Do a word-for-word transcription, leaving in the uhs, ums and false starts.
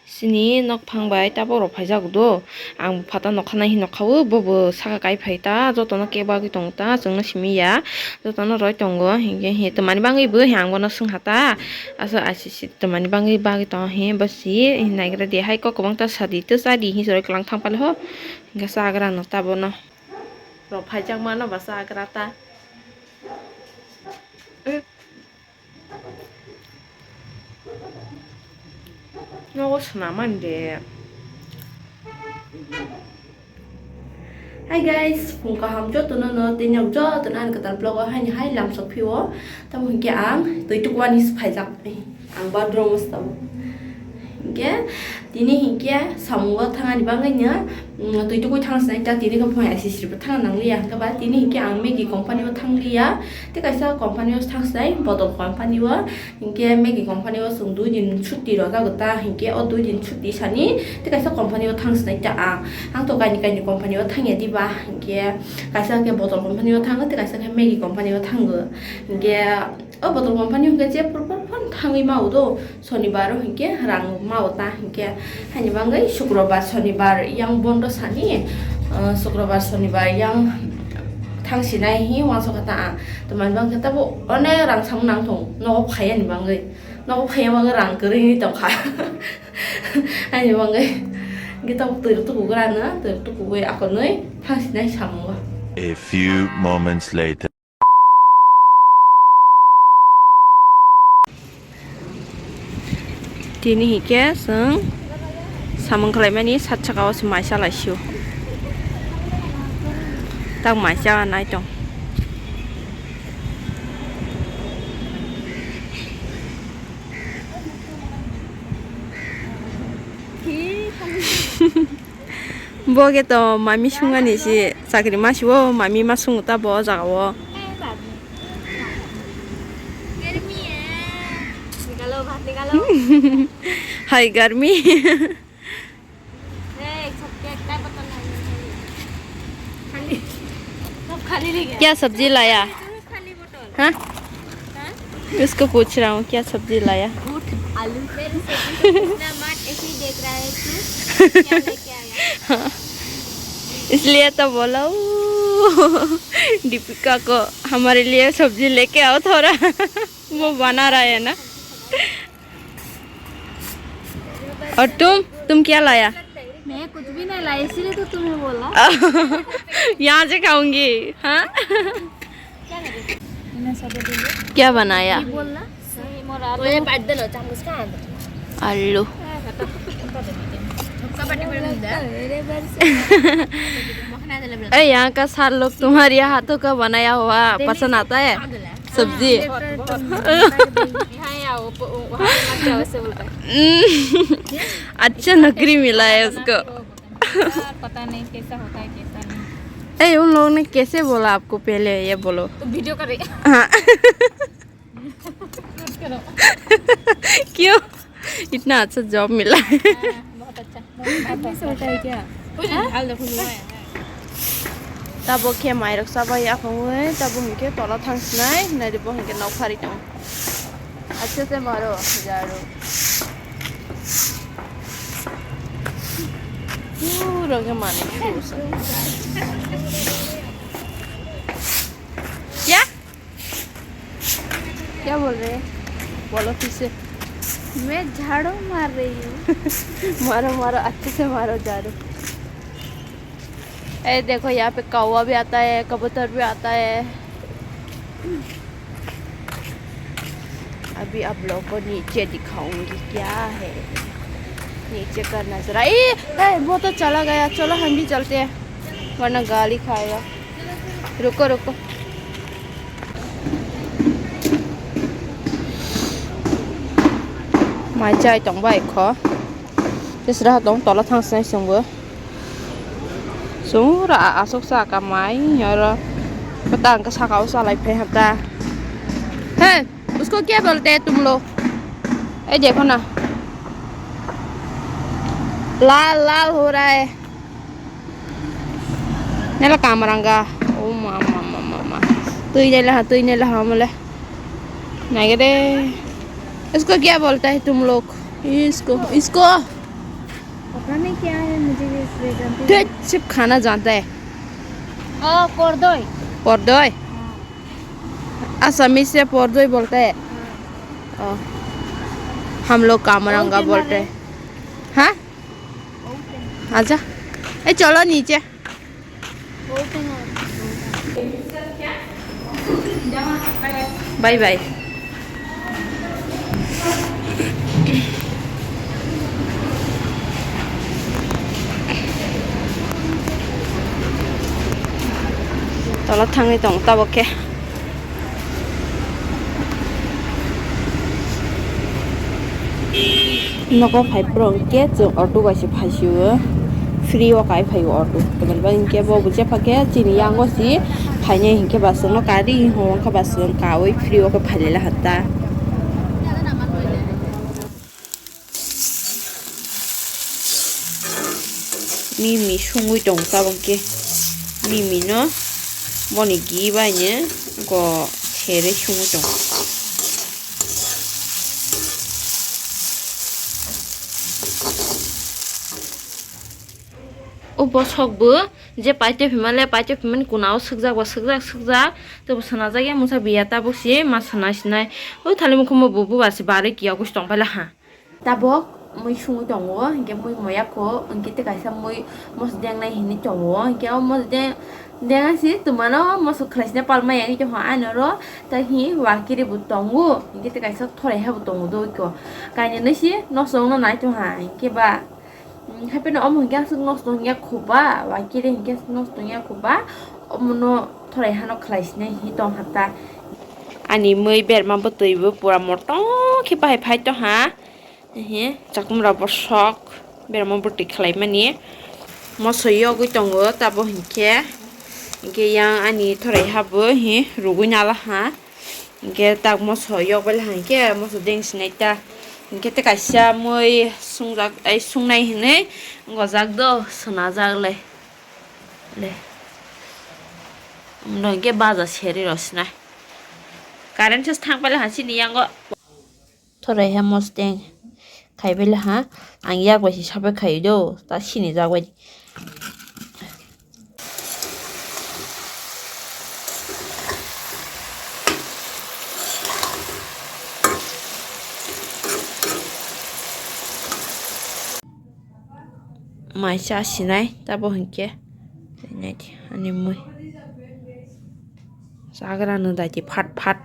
Chini nok phang bai tabuk rok phaijak do. Ang bo phatha nokha nai hinwi nokha o, bo bo saka kai phai ta, jotono kebagwi tongo ta, chwngno simi ya, jotono roi tongo. Hinkhe hi twmani bagwi bo hi ang bono swngkha ta, aswk I C C twmani bagwi bagwi tongo hi, bo si naigra di hai kok kwbangta sadi tei chadi hinwi roi kwlwng thang pali ho, hinkhe chagra no ta bono rok phaijak mano ba chagra ta. Nogo swnamani de. Hi guys, phung kaham jotono no, tei nok jotono ani kwtal vlog o haini hai lamsok phio. Tamo hinkhe ang twi tukwani phaijak, ang bathroom o se tamo. Hinkhe tini hinkhe samungo thangani bagwi no, mm, twi tukwi thang sinai ta, tini khe phung I C C bo thang nangliya, hinkhe ba tini hinkhe ang Maggi company o thangliya, tei kaisa company o thang sinai, bottle company o. Hinkhe Maggi company o chwng dui din chutti rwjago ta, hinkhe o dui din chutti sani tei kaisa company o thang sinai ta ang. Ang to kaini kaini company o thangya diba, hinkhe kaisa khe bottle company o thango, tei kaisa khe Maggi company o thango. Hinkhe o bottle company hinkhe je phuru phuru phano thangwi mao do, sonibar o hinkhe rang mao ta, hinkhe haini bagwi sukrobar sonibar yang bondo sani, ah, sukrobar sonibar yang thang sinai hi uansukha ta ang. Twmani bagwi khe tabuk onek rang samung nang thung, nogo phaiya ni bagwi. Nogo phaiya bagwi rang kwrwi wngwi tongkha. Ani bagwi hwnkhe tabuk twi rok tukugra no, twi rok tukugwi akonwi thang sinai samungo. A few moments later. Tini hinkhe chwng samung khlaimani sat saka o se mai chalaisio. Tak mai cha nai tong. Bo khe to mami sungani se chakri ma sio, mami ma sungo ta bo o jaga o. Hai garmi. क्या सब्जी लाया? हाँ? उसको पूछ रहा हूँ, क्या सब्जी लाया? बूट, आलू। मेरे सब्जी को पूछना मत, ऐसे ही देख रहा है तू। क्या लेके आया? हाँ। इसलिए तो बोला हूँ, दीपिका को हमारे लिए सब्जी लेके आओ थोड़ा। वो बना रहा है ना। और तुम, तुम क्या लाया? मैं कुछ भी नहीं लाई, इसीलिए तो तुम्हें बोला। यहाँ से खाऊंगी, हाँ? क्या बनाया? ये बोलना। आलू। ए, यहाँ का सार लोग तुम्हारे हाथों का बनाया हुआ पसंद आता है? सब्जी। यहाँ आओ, प-, वहाँ पे मत जाओ, ऐसे बोलता है। हम्म, अच्छा नौकरी मिला है उसको। यार, पता नहीं कैसा होता है, कैसा नहीं। ए, उन लोगों ने कैसे बोला आपको पहले, ये बोलो। तो वीडियो कर रही। हाँ। क्यों? इतना अच्छा जॉब मिला है। हाँ, बहुत अच्छा। English होता है क्या? Tabuk khe mairok chabai aphangwi, tabuk hinkhe tola thang sinai, nai bo hinkhe nok phari tong. Acha se maro jaru. Puro khe mani. Ya? क्या बोल रहे हैं? बोलो फिर से। मैं झाड़ू मार रही हूँ। मारो, मारो, अच्छे से मारो झाड़ू। ए, देखो, यहाँ पे कौवा भी आता है, कबूतर भी आता है। अभी आप लोग को नीचे दिखाऊंगी क्या है नीचे का नजारा। ए, ए, वो तो चला गया, चलो हम भी चलते हैं, वरना गाली खाएगा। Ruko, ruko. Mai chai tong bai kho. Tisra tong tola thang sinai chwngbo. Chwng ra asok sa ka mai oro. Kota ang ka saka o salai phai hata. Hey, usko kya bolte hai tum log? Ei dekho na. Lal lal ho raha hai. Nela kamaranga. O ma, ma, ma, ma, ma. Tui nela ha, tui nela ha mole. Nage de. Isko kya bolta hai tum log? Isko, isko. नहीं क्या है, मुझे भी इसलिए जानती हूँ। Dhut, sirf khana janta hai. Oh, pordoi. Pordoi? हाँ. Assamese se pordoi bolte hai? हाँ. Oh. Hum log kamaranga bolte hai. हाँ? Acha. Eh, cholo niche. Bye bye. Tola thangwi tong tabok khe. Nogo phai phuru hwnkhe chwng auto bai se phai sio, free o kai phaio auto. Tamoni bagwi hwnkhe bo bo jepha khe chini yango si phainai hinkhe ba chwngno kari hwnka ba chwng kaui free o khe phai lai laha ta. Mimi sungwi tongo tabok khe. Mimi no boni gi bai no go sere sungwi tongo. O bosok bo je paitepima le, paitepima ni kuna o sukjak ba sukjak sukjak, tei bo swnajak ya mungsa biya tabok se ma swnai swnai. O thali mukhumo bo bubar se barwi kiya kuchi tong paila ha. Tabok mui sungwi tongo, hinkhe mui moya kho, hinkhe tei kaisa mui mosodeng nai hinwi tongo, hinkhe o mosodeng, deng asi twmano moso khlaisina palma yangwi tongkha ani oro, tei hi wakiri bo tongo, hinkhe tei kaisa thoraiha bo tongo dogiko, kainwi nai se nosto wngno nai tongkha, hinkhe ba, mm, hapheno omo hinkhe aswk nosto wngya kho ba, wakiri hinkhe aswk nosto wngya kho ba, omono thoraiha no khlaisinai hinwi tongkha ta. Ani mui berma bwtwi bo pura motom khe bahai phai tongkha. Ehe, chakmura bosok berma bwtwi khlaimani. Moso yogwi tongo tabo hinkhe, hinkhe yang ani thoraiha bo hi rugwi nalaha. Hinkhe tak moso yokbai laha hinkhe moso deng sinai ta. Hinkhe tei kaisa mui sungjak, ai sungnai hinwi gojak do, swnajak le. Le. Umno hinkhe baja seri rw sinai. Current se thang paila ha chini yango. Thorai ha mosdeng khai bai laha. Ang yak bai se sabai khai do, ta sini jak bai. Mai cha sinai tabo hinkhe. Naidi ani mui. Chagra no daidi phat phat.